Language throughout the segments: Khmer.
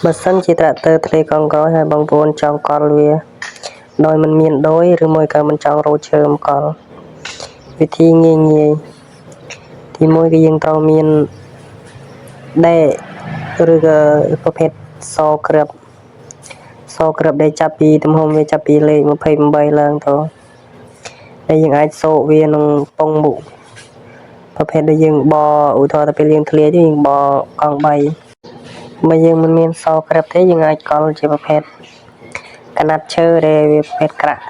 បើសិនជាត្រាក់ទ័រធ្លាយកង់ក្រោយហើយបងប្អូនចង់កល់វាដោយមិនមានដូចឬមួយក៏មិនចង់រោទឈើមកល់វិធីងាយងាយទីមួយគឺយើងត្រូវមានដែកឬក៏ប្រភេទសក្របសក្របដែលចាប់ពីទំហំវាចាប់ពីលេខ28ឡើងទៅដែលយើងអាចសោកវានឹងពងមុខប្រភេទដែលយើងបឧទាហរណ៍ទៅពេលយើងធ្លាយយើងបកង់3បើយើងមិនមានសក្របទេយើងអាចកល់ជាប្រភេទកណាត់ឈើដែលវាប្រភេទក្រាក់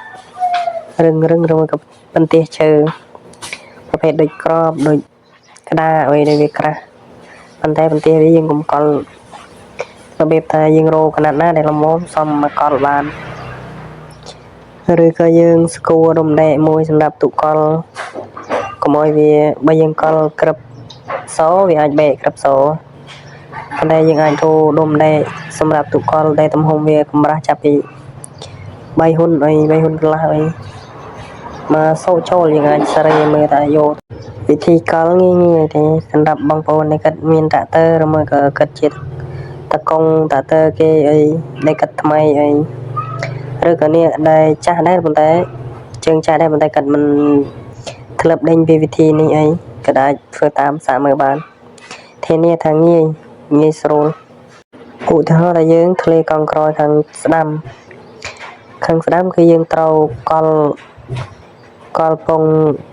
រឹងរឹងឬមួយក៏បន្ទះឈើប្រភេទដូចក្របដូចក្តារអីដែលវាក្រាស់ប៉ុន្តែបន្ទះវាយើងកុំកល់របៀបថាយើងរកកណាត់ណាដែលល្មមសមមកកល់បានឬក៏យើងស្គួរដុំដែកមួយសម្រាប់ទុកកល់កុំឲ្យវាបើយើងកល់ក្រឹបសវាអាចបែកក្រឹបសប៉ុន្តែយើងអាចរកដុំដែកសម្រាប់ទុកកល់ដែលទំហំវាកម្រាស់ចាប់ពី3ហ៊ុនអី3ហ៊ុនកន្លះអីមកសោកចូលយើងអាចសេរីមើលថាយកវិធីកល់ងាយងាយទេសម្រាប់បងប្អូនដែលគាត់មានតាក់ទ័រឬមួយក៏គាត់ជាតកងតាក់ទ័រគេអីដែលគាត់ថ្មីអីឬក៏នេះដែលចាស់ដែរប៉ុន្តែជើងចាស់ដែរប៉ុន្តែគាត់មិនធ្លាប់ដេញពីវិធីនេះអីក៏អាចធ្វើតាមសាកមើលបានធានាថាងាយងាយស្រួលឧទាហរណ៍ថាយើងធ្លាយកង់ក្រោយខាងស្ដាំខាងស្ដាំគឺយើងត្រូវកល់កល់ពង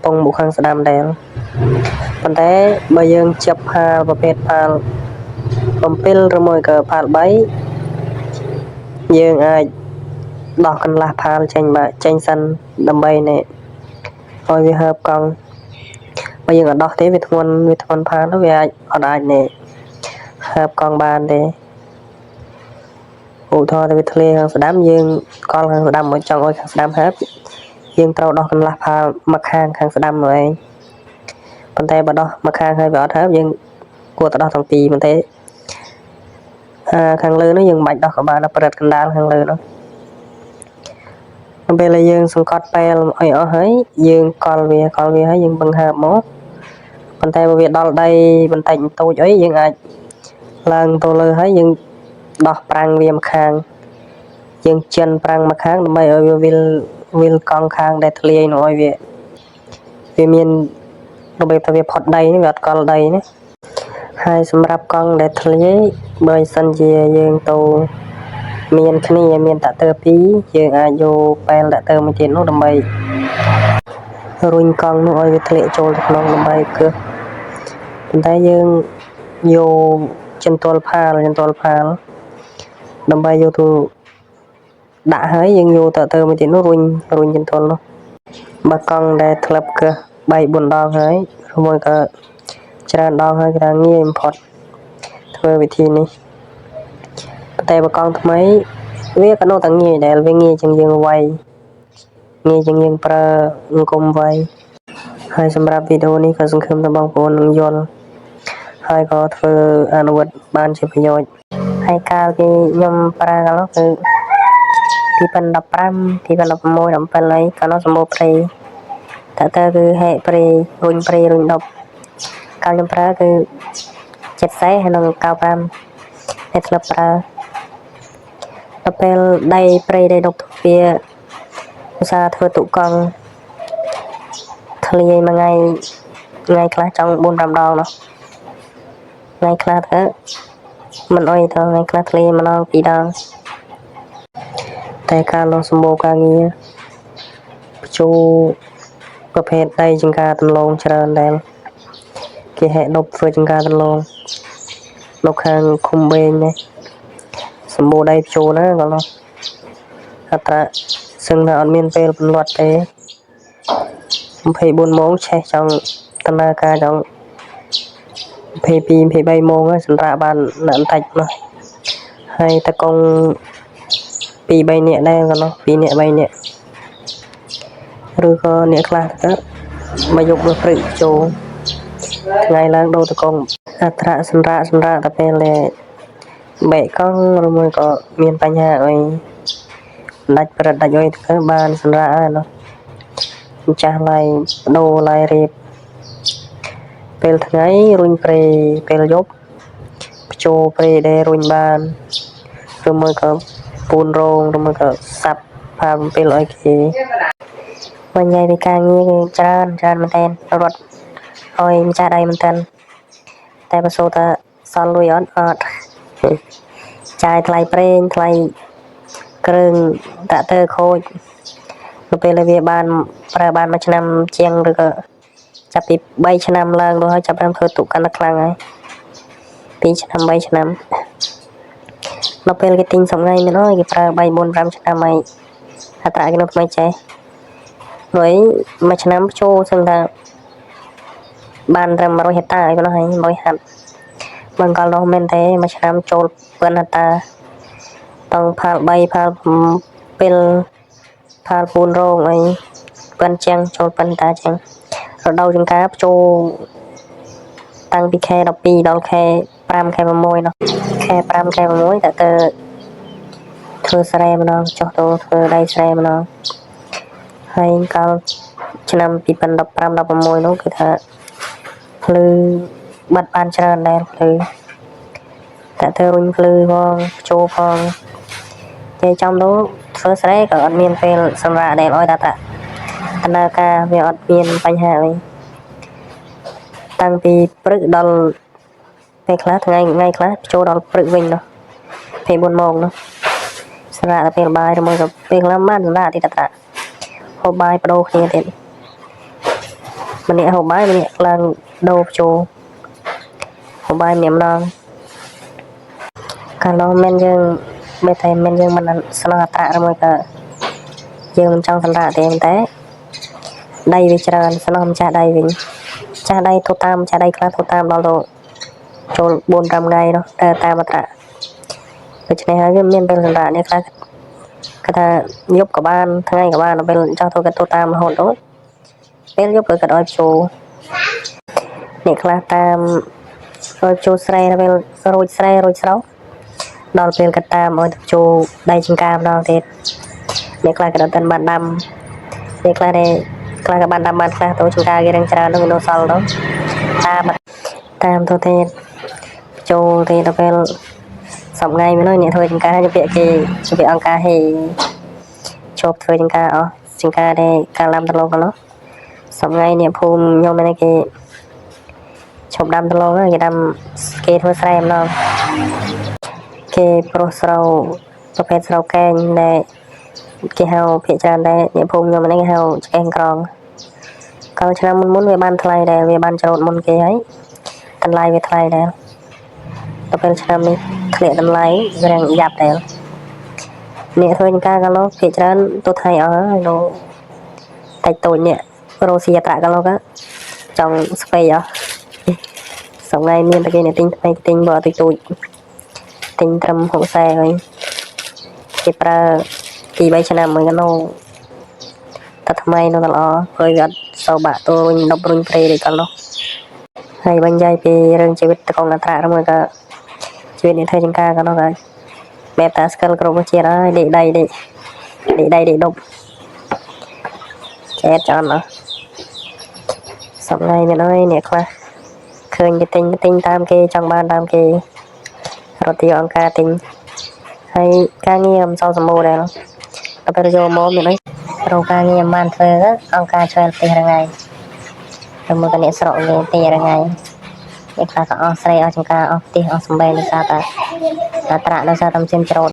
ពងមុខខាងស្ដាំដែរប៉ុន្តែបើយើងចាប់ផាលប្រភេទផាល7ឬមួយក៏ផាល3យើងអាចដោះកន្លះផាលចេញបាទចេញសិនដើម្បីនេះឲ្យវាហើបកង់បើយើងអត់ដោះទេវាធ្ងន់វាធ្ងន់ផាលវាអាចអត់អាចនេះហើបកង់បានទេឧទាហរណ៍ថាវាធ្លាយខាងស្ដាំយើងកល់ខាងស្ដាំមកចង់ឲ្យខាងស្ដាំហើបយើងត្រូវដោះកន្លះផាលមកខាងខាងស្ដាំមកឯងប៉ុន្តែបើដោះមកខាងហើយវាអត់ហើបយើងគួរតែដោះទាំងពីរប៉ុន្តែខាងលើនោះយើងមិនបាច់ដោះក៏បានដល់ប្រឹតកណ្ដាលខាងលើនោះដល់ពេលដែលយើងសង្កត់បែលឲ្យអស់ហើយយើងកល់វាកល់វាហើយយើងបង្ហើបមកប៉ុន្តែបើវាដល់ដីបន្តិចបន្តួចអីយើងអាចឡើងទៅលើហើយយើងដោះប្រាំងវាម្ខាងយើងចិនប្រាំងម្ខាងដើម្បីឲ្យវាវិលវិលកង់ខាងដែលធ្លាយនោះឲ្យវាវាមានរបៀបថាវាផុតដីនេះវាអត់កល់ដីណាហើយសម្រាប់កង់ដែលធ្លាយបើសិនជាយើងទៅមានគ្នាមានតាក់ទ័រ2យើងអាចយកបែលតាក់ទ័រមួយទៀតនោះដើម្បីរុញកង់នោះឲ្យវាធ្លាក់ចូលទៅក្នុងដើម្បីគ្រឹះប៉ុន្តែយើងយកចន្ទល់ផាលចន្ទល់ផាលដើម្បីយកទៅដាក់ហើយយើងយកតាក់ទ័រមួយទៀតនោះរុញរុញចន្ទល់នោះបើកង់ដែលធ្លាប់គ្រឹះ3 4ដងហើយឬមួយក៏ច្រើនដងហើយគេថាងាយបំផុតធ្វើវិធីនេះប៉ុន្តែបើកង់ថ្មីវាក៏នៅតែងាយដែរវាងាយជាងយើងវាយងាយជាងយើងប្រើអង្គមវាយហើយសម្រាប់វីដេអូនេះក៏សង្ឃឹមថាបងប្អូននឹងយល់ហើយក៏ធ្វើអនុវត្តបានជាប្រយោជន៍ហើយកាលពីខ្ញុំប្រើកាលនោះគឺ2015 2016 17ហើយកាលនោះសម្បូរព្រៃតើតើគឺហែកព្រៃរុញព្រៃរុញដប់កាលខ្ញុំប្រើគឺ70ហើយនិង95ដែលធ្លាប់ប្រើដល់ពេលដីព្រៃដីដប់វាឧស្សាហ៍ធ្វើទុកង់ធ្លាយមួយថ្ងៃថ្ងៃខ្លះចង់4 5ដងនោះថ្ងៃខ្លះទៅមិនអុយទៅថ្ងៃខ្លះធ្លាយម្ដងពីរដងតែការលោះសម្បូរការងារបញ្ចូលប្រភេទដីចង្ការទន្លងច្រើនដែលគេហែកដប់ធ្វើចង្ការទន្លងនៅខាងឃុំបេងនេះសម្បូរដីបញ្ចូលណាក៏នោះអត្រាសឹងថាអត់មានពេលពន្លត់ទេ24ម៉ោងឆេះចង់ដំណើរការចង់22 23ម៉ោងហើយសម្រាប់បានបន្តិចនោះហើយតកង2 3នាក់ដែរក៏នោះ2នាក់3នាក់ឬក៏អ្នកខ្លះទៅមកយកមកព្រឹកចូលថ្ងៃឡើងដូរតកងអត្រាសម្រាប់សម្រាប់តែពេលដែលបែកកង់ឬមួយក៏មានបញ្ហាអីដាច់ប្រដាច់អីទៅបានសម្រាប់ហើយនោះម្ចាស់ឡៃបដូរឡៃរៀបពេលថ្ងៃរុញព្រៃពេលយប់បញ្ ចូលព្រៃដែលរុញបានឬមួយក៏ពូនរងឬមួយក៏សាប់ផាបំពេលឲ្យគេវិញនិយាយពីការងារគឺច្រើនច្រើនមែនទែនរត់ឲ្យម្ចាស់ដៃមែនទែនតែបើសូថាសល់លុយអត់អត់ចាយថ្លៃប្រេងថ្លៃគ្រឿងតាក់ទើខូចនៅពេលដែលវាបានប្រើបានមួយឆ្នាំជាងឬក៏ចាប់ពី3ឆ្នាំឡើងទៅហើយចាប់ផ្ដើមធ្វើទុកកាន់តែខ្លាំងហើយ2ឆ្នាំ3ឆ្នាំដល់ពេលគេទិញសំងៃមែនអើយគេប្រើ3 4 5ឆ្នាំហើយអត្រាគេនៅថ្មីចេះលុយមួយឆ្នាំចូលសឹងថាបានត្រឹម100ហិកតាអីប៉ុណ្ណោះហើយ100ហាត់បើកាលនោះមែនទេមួយឆ្នាំចូលប៉ុនហិកតាតង់ផាល3ផាល7ផាល4រោងអីប៉ុនជាងចូលប៉ុនតាជាងរដូវចង្ការចូលតាំងពីខែ12ដល់ខែ5ខែ6នោះខែ5ខែ6តើទៅធ្វើស្រែម្ដងចុះទៅធ្វើដីស្រែម្ដងហើយកាលឆ្នាំ2015 16នោះគឺថាភ្លឺបាត់បានច្រើនដែរភ្លឺតែធ្វើរុញភ្លឺផងចូលផងនិយាយចំទៅធ្វើស្រែក៏អត់មានពេលសម្រាប់ដែលឲ្យតាតាដំណើរការវាអត់មានបញ្ហាអីតាំងពីព្រឹកដល់ពេលខ្លះថ្ងៃថ្ងៃខ្លះចូលដល់ព្រឹកវិញនោះ24ម៉ោងនោះសម្រាប់តែពេលបាយឬមួយក៏ពេលខ្លះបានសម្រាប់ទៀតតាហូបបាយបដូរគ្នាទៀតម្នាក់ហូបបាយម្នាក់ឡើងដូរចូលហូបបាយម្នាក់ម្ដងកាលនោះមិនយើងបែរតែមិនយើងមិនស្នងអត្រាឬមួយក៏យើងមិនចង់សម្រាប់ទេតែដីវាច្រើនស្នងម្ចាស់ដីវិញចាស់ដីទៅតាមម្ចាស់ដីខ្លះទៅតាមដល់ទៅចូល4 5ថ្ងៃនោះតែតាមអត្រាដូច្នេះហើយវាមានពេលសម្រាប់នេះខ្លះគាត់ថាយប់ក៏បានថ្ងៃក៏បានដល់ពេលចោះទៅគាត់ទៅតាមរហូតទៅពេលយប់ក៏គាត់ឲ្យចូលអ្នកខ្លះតាមឲ្យចូលស្រែដល់ពេលរួចស្រែរួចស្រោដល់ពេលគាត់តាមឲ្យទៅចូលដីចង្ការម្ដងទៀតអ្នកខ្លះក៏ដល់តែបានដាំអ្នកខ្លះដែលខ្លះក៏បានដាំបានខ្លះទៅចង្ការគេនឹងច្រើនទៅវានៅសល់ទៅតាមតាមទៅទៀតចូលទេដល់ពេលសប្ងៃមែនហើយអ្នកធ្វើចង្ការជំពាក់គេជំពាក់អង្គការហេជប់ធ្វើចង្ការអស់ចង្ការដែលកាលដាំដលងកន្លោះសប្ងៃអ្នកភូមិខ្ញុំនេះគេឈប់ដាំដលងហើយគេដាំគេធ្វើស្រែម្ដងគេប្រុសស្រូវប្រភេទស្រូវកែងដែលគេហៅភាគច្រើនដែរអ្នកភូមិខ្ញុំនេះគេហៅឆ្កេះក្រងកាលឆ្នាំមុនមុនវាបានថ្លៃដែរវាបានច្រូតមុនគេហើយតម្លៃវាថ្លៃដែរដល់ពេលឆ្នាំនេះធ្លាក់តម្លៃរាងយ៉ាប់ដែរអ្នកធ្វើចង្ការកាលនោះភាគច្រើនទៅថៃអស់ហើយនៅតិចតូចអ្នករស់ស៊ីអត្រាកាលនោះក៏ចង់ស្វ័យអស់សងៃមានតែគេអ្នកទិញថ្មីទិញបើតិចតូចទិញត្រឹម60ហើយគេប្រើ2 3ឆ្នាំមួយកណូតែថ្មីនៅតែល្អព្រោះវាអត់សូវបាក់តរុញដប់រុញព្រៃដូចកាលនោះហើយបញ្ញពីរឿងជីវិតតកងអត្រាឬមួយក៏ជីវិតអ្នកធ្វើចង្ការកាលនោះក៏បែបតាស្កិលគ្រប់ជាតិហើយដេកដៃដេកដេកដៃដេកដប់ចែកចន់អស់សប្ងៃមានអើយអ្នកខ្លះឃើញគេទិញទិញតាមគេចង់បានតាមគេរត់ទីអង្គការទិញហើយការងារមិនសូវសម្បូរដែរដល់ពេលយកមកមានអីរកការងារមិនបានធ្វើអង្គការឆ្វែលផ្ទះរងៃទៅមើលកអ្នកស្រុកគេផ្ទះរងៃអ្នកខ្លះក៏អស់ស្រែអស់ចង្ការអស់ផ្ទះអស់សំបែងដោយសារតែត្រាក់ដោយសារតែម៉ាស៊ីនច្រូត។